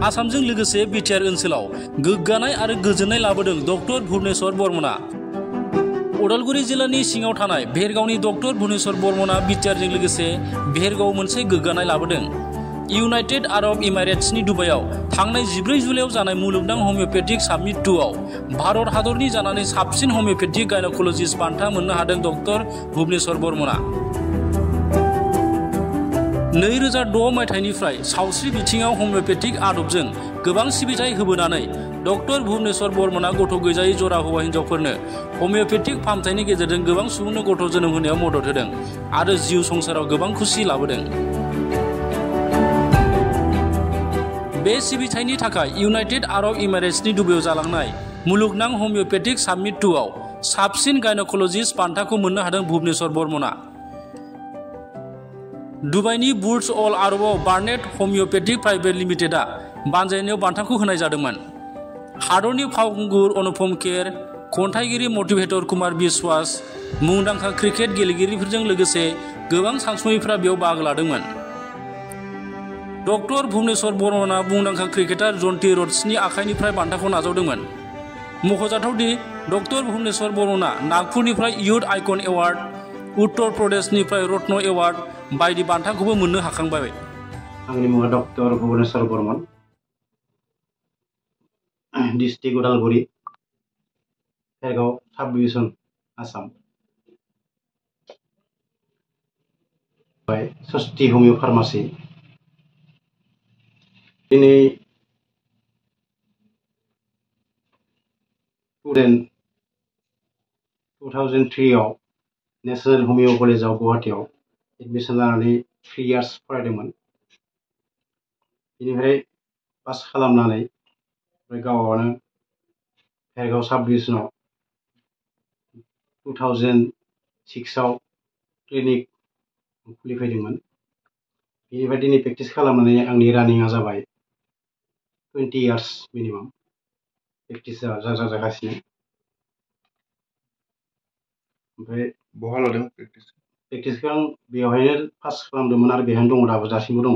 आसामजों लोगोसे बिटिआर ओनसोलाव गोग्गानाय आरो गोजोननाय लाबोदों डक्टर भुबनेश्वर बर्मना। उदालगुरि जिल्लानि सिङाव थानाय भेरगावनि डक्टर भुबनेश्वर बर्मना बिटिआरजों लोगोसे भेरगाव मोनसे गोग्गानाय लाबोदों। इउनाइटेड आरब इमारेट्सनि दुबाइयाव थांनाय 14 जुलाइआव जानाय मुलुगनां हमिअपेथिक सामिट 2 आव भारत हादरनि जानानै साबसिन हमिअपेथिक गायनोकलजिस्ट बान्था मोननो हादों डक्टर भुबनेश्वर बर्मना। 2006 मायथाइनिफ्राय सावस्रि बिथिङाव हमिअपेथिक आदबजों गोबां सिबिथाय होबोनानै डक्टर भुबनेश्वर बर्मना गथ' गैजायै जरा हौवा हिन्जावफोरनो हमिअपेथिक फाहामथायनि गेजेरजों गोबां सुबुंनो गथ' जोनोम होनायाव मदद होदों आरो जिउ संसाराव गोबां खुसि लाबोदों। बे सिबिथायनि थाखाय इउनाइटेड आरब इमारेट्सनि दुबाइयाव जालांनाय मुलुगनां हमिअपेथिक सामिट 2 आव साबसिन गायनोकलजिस्ट बान्थाखौ मोननो हादों भुबनेश्वर बर्मना। दुबाइनि बुर्ज अल आरबआव बार्नेट हमिअपेथिक प्राइभेट लिमिटेडआ बानजायनायाव बान्थाखौ होनाय जादोंमोन। हादरनि फावखुंगुर अनुपम खेर, खन्थाइगिरि मटिभेटर कुमार बिश्वास, मुंदांखा क्रिकेट गेलेगिरिफोरजों लोगोसे गोबां सानसुमैफोरा बेयाव बाहागो लादोंमोन। डक्टर भुबनेश्वर बर्मना मुंदांखा क्रिकेटार जन्टी रड्सनि आखाइनिफ्राय बान्थाखौ नाजावदोंमोन। मख'जाथाव दि डक्टर भुबनेश्वर बर्मना नागपुरनिफ्राय इयुथ आइकन एवार्ड, उत्तर प्रदेशनिफ्राय रत्न एवार्ड बायदि बान्थाखौबो मोननो हाखांबाय। आंनि मुङा doctor Bhubaneswar Barman, district Udalguri, Bhergaon sub division, Assam. सस्ति हमिअ फार्मासि। दिनै 2003 आव नेशनेल हमिअ कलेजाव गुवाहाटीआव एडमिसन लानानै 3 इयार्स फरायदोंमोन। बेनिफ्राय पास खालामनानै गावआनो भेरगाव साब डिभिजनाव 2006 आव क्लिनिक खुलिफैदोंमोन। बेनिफ्राय दिनै प्रेक्टिस खालामनानै आंनि रानिंआ जाबाय 20 इयार्स मिनिमाम प्रेक्टिस जागासिनो। ओमफ्राय बहा लादों प्रेक्टिसखौ आं बेवहायनो पास खालामदोंमोन आरो बेहायनो दङ, दासिमबो दङ।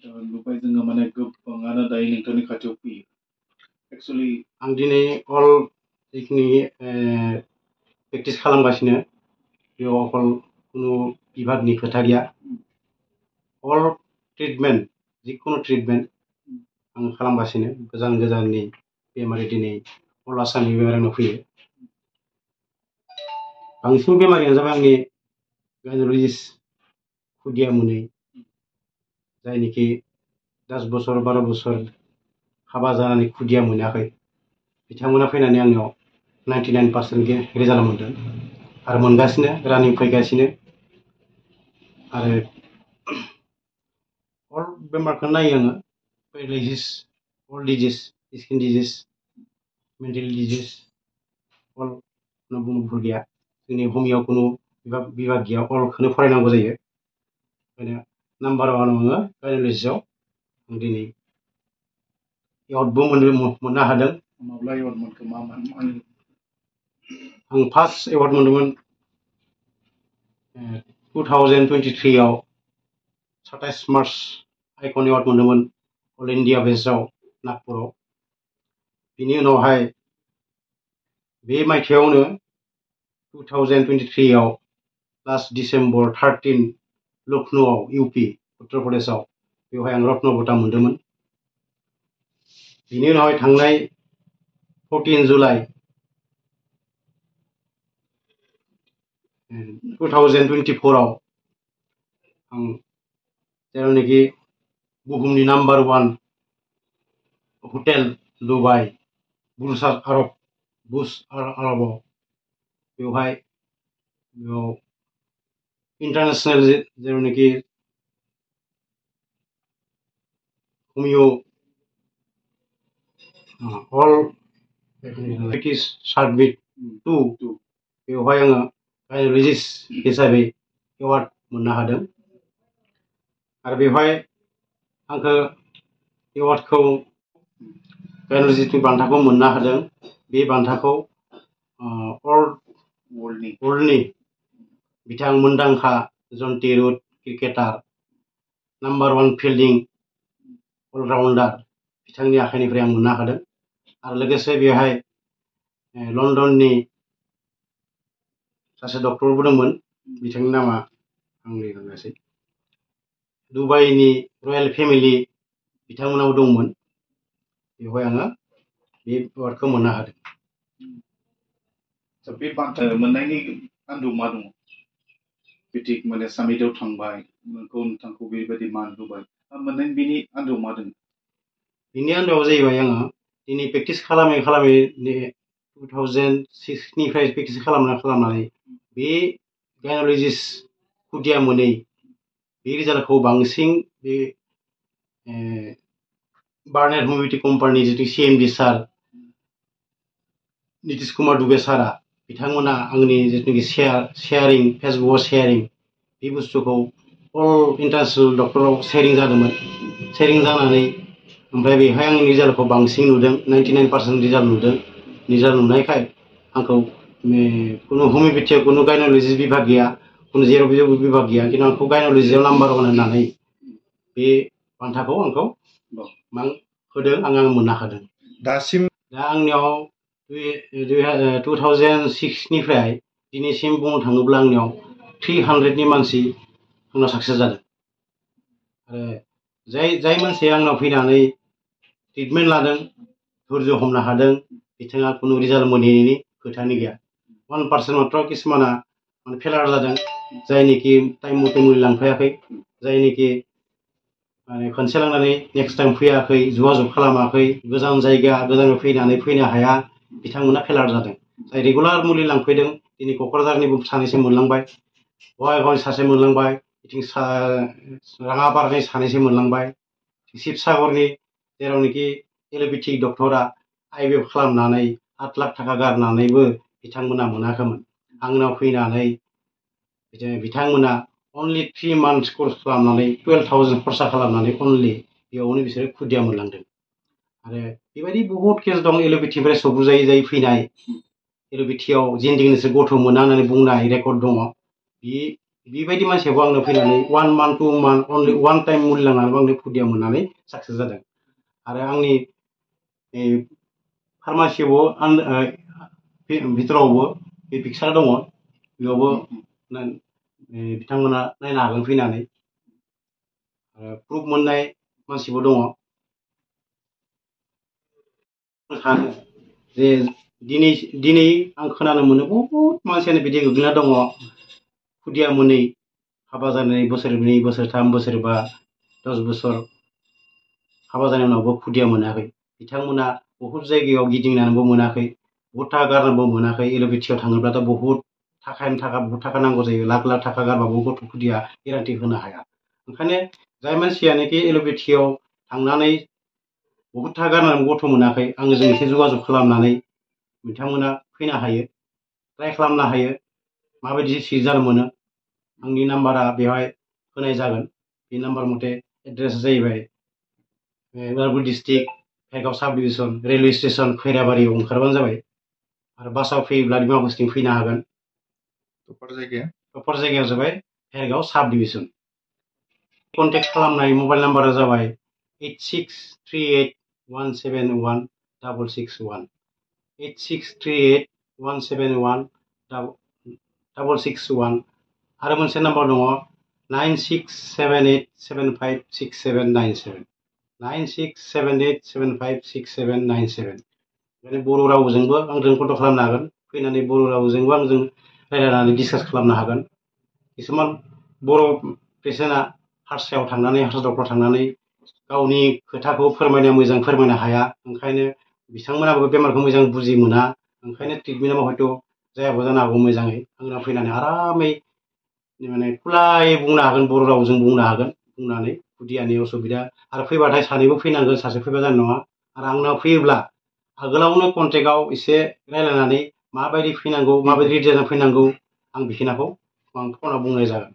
जोङो माने गोबाङानो दायो नोंथांनि खाथियाव फैयो। एक्सुवेलि आं दिनै अल जिखिनि प्रेक्टिस खालामगासिनो बेयाव अकल खुनु बिभागनि खोथा गैया। अल ट्रिटमेन्ट, जिखुनु ट्रिटमेन्ट आं खालामगासिनो। गोजान गोजाननि बेमारि दिनै अल आसामनि बेमारिनाव फैयो। बांसिन बेमारियानो जाबाय आंनि गायनोकलजिस्ट खुदिया मोनै, जायनिखि 10 बोसोर 12 बोसोर हाबा जानानै खुदिया मोनाखै, बिथांमोना फैनानै आंनियाव 99% रिजाल्ट मोनदों आरो मोनगासिनो, रानिं फैगासिनो। आरो अल बेमारखौ नायो आङो, paralysis, all disease, skin disease, mental disease, all बुंनो गैया। जोंनि हमियाव खुनु बिभाग गैया, अलखौनो फरायनांगौ जायो। ओंखायनो नाम्बार 1 आङो गायनोकलजिस्टआव आं दिनै एवार्डबो मोननो हादों। माब्ला एवार्ड मोनखो? आं फार्स्ट एवार्ड मोनदोंमोन 2023 आव 27 मार्च आइकन एवार्ड मोनदोंमोन अल इन्डिया बेस्टआव नागपुराव। बिनि उनावहाय बे मायथाइयावनो 2023 आव लास्ट डिसेम्बर 13 लखनौआव इउपि उत्तर प्रदेशआव बेवहाय आं रत्न बटा मोनदोंमोन। बिनि उनावहाय थांनाय 14 जुलाइ 2024 आव आं जेरावनाखि बुहुमनि नाम्बार 1 हटेल दुबाइ बुर्ज आरबाव बेवहाय इन्टारनेशनेल जेरावनाखि हमिअ अल प्रेक्टिस साबमिट 2 बेवहाय आङो गायनोकलजिस्ट हिसाबै एवार्ड मोननो हादों। आरो बेवहाय आंखौ एवार्डखौ गायनोकलजिस्टनि बान्थाखौ मोननो हादों। बे बान्थाखौ वर्ल्डनि बिथां मुंदांखा जन्टी रड क्रिकेटार #1 फिल्डिं अलराउन्डार बिथांनि आखाइनिफ्राय आं मोननो हादों आरो लोगोसे बेवहाय लन्डननि सासे डक्टरबो दंमोन बिथांनि नामा आंनि रोङासै दुबाइनि रयेल फेमिलि बिथांमोनाव दंमोन बेवहाय आङो बे एवार्डखौ मोननो हादों बे बान्था मोननायनि आन्दोआव मा दङ बिथिक माने सामिटआव थांबाय नोंथांखौ बेबायदि मान होबाय मोननायनि बिनि आन्दोआव मा दङ बिनि आन्दोआव जाहैबाय आङो दिनै प्रेक्टिस खालामै खालामै 2006 निफ्राय प्रेक्टिस खालामनानै बे गायन'लजिस्ट खुदिया मोनै बे रिजाल्टखौ बांसिन बे बार्नार होमिय'पेथि कम्पानि जितु CMD सार नितिश कुमार दुबे सारा बिथांमोना आंनि जितुनिखि शेयारिं फेसबुकआव शेयारिं बे बुस्थुखौ अल इन्टारनेसनेल डक्टराव शेयारिं जादोंमोन शेयारिं जानानै ओमफ्राय बेवहाय आंनि रिजाल्टखौ बांसिन नुदों 99% रिजाल्ट नुदों रिजाल्ट नुनायखाय आंखौ कुनु होमिय'पेथियाव कुनु गायन'लजिस्ट बिभाग गैया कुनु जेरावबो बिभाग गैया खिन्थु आंखौ गायन'लजिस्टआव नाम्बार 1 होननानै बे बान्थाखौ आंखौ होदों आं मोननो हादों दासिम दा आंनियाव 2006 निफ्राय दिनैसिम बुंनो थाङोब्ला आंनियाव 300नि मानसि आंनाव साक्सेस जादों आरो जाय मानसिया आंनाव फैनानै ट्रिटमेन्ट लादों धैर्य हमनो हादों बिथाङा कुनु रिजाल्ट मोनैनि खोथानि गैया 1% मात्र किसुमाना माने फेलार जादों जायनिखि टाइम मथे मुलि लांफैयाखै जायनिखि माने खनसे लांनानै नेक्स्ट टाइम फैयाखै जगाजग खालामाखै गोजान जायगा गोजाननिफ्राय फैनानै फैनो हाया बिथांमोना फेलार जादों जाय रेगुलार मुलि लांफैदों दिनै क'क्राझारनिबो सानैसो मोनलांबाय बङाइगावनि सासे मोनलांबाय बिथिं राङापारानि सानैसो मोनलांबाय शिबसागरनि जेरावनोखि एल'पेथिक डक्टरा IVF खालामनानै 8 लाख थाखा गारनानैबो बिथांमोना मोनाखैमोन आंनाव फैनानै बिथांमोना अनलि 3 months कर्स खालामनानै 12,000 खरसा खालामनानै अनलि बेयावनो बिसोरो खुदिया मोनलांदों आरो बेबायदि बहुत केस दं एल'पेथिनिफ्राय सौग्रुजायै फैनाय एल'पेथियाव जिन्दिगिनिसो गथ' मोना होननानै बुंनाय रेकर्ड दङ बेबायदि मानसियाबो आंनो फैनानै 1 month 2 month अनलि 1 टाइम मुलि लांनानैबो आंनो खुदिया मोननानै साक्सेस जादों आरो आंनि फार्मासियावबो भितरावबो बे पिक्सार दङ बेयावबो बिथांमोना नायनो हागोन फैनानै प्रुफ मोननाय मानसिबो दङ सानो जे दिनै आं खोनानो मोनो बहुत मानसियानो बिदि गोग्लैना दङ खुदिया मोनै हाबा जानानै बोसोरनै बोसोरथाम बोसोरबा 10 बोसोर हाबा जानायनि उनावबो खुदिया मोनाखै बिथांमोना बहुत जायगायाव गिदिंनानैबो मोनाखै बहुत थाखा गारनानैबो मोनाखै एल'पेथियाव थाङोब्लाथ' बहुत थाखा नांगौ जायो लाख थाखा गारबाबो गथ' खुदिया गेरान्टि होनो हाया ओंखायनो जाय मानसियानोखि एल'पेथियाव थांनानै बहुत थाखा गारनानै गथ' मोनाखै आङो जों एसे जगाजग खालामनानै बिथांमोना फैनो हायो ट्राइ खालामनो हायो माबायदि रिजाल्ट मोनो आंनि नाम्बारा बेवहाय होनाय जागोन बे नाम्बार मथे एड्रेसा जाहैबाय Udalguri district Bhergaon sub division railway station खैराबारियाव ओंखारबानो जाबाय आरो बासाव फैयोब्ला डिमाकुसिथिं फैनो हागोन प्रपार जायगायाव जाबाय भेरगाव साब डिभिजन कन्टेक्ट खालामनाय मबाइल नाम्बारा जाबाय 8638171661 8638171661 आरो मोनसे नाम्बार दङ 9678756797 9678756797 माने बर' रावजोंबो आंजों कन्टेक्ट खालामनो हागोन फैनानै बर' रावजोंबो आंजों रायज्लायनानै डिसकास खालामनो हागोन किसुमान बर' पेसेन्टआ हारसायाव थांनानै हारसा डक्टराव थांनानै गावनि खोथाखौ मोजां फोरमायनो हाया ओंखायनो बिथांमोनाबो बेमारखौ मोजां बुजि मोना ओंखायनो ट्रिटमेन्टआव हयथ' जायाबो जानो हागौ मोजाङै आंनाव फैनानै आरामै माने खुलायै बुंनो हागोन बर' रावजों बुंनो हागोन बुंनानै खुदियानि असुबिदा आरो फैबाथाय सानैबो फैनांगोन सासे फैबा जानाय नङा आरो आंनाव फैयोब्ला आगोलावनो कन्टेक्टआव एसे रायज्लायनानै माबायदि फैनांगौ माबायदि रिजाल्टजों फैनांगौ आं बेखिनिखौ आं फनाव बुंनाय जागोन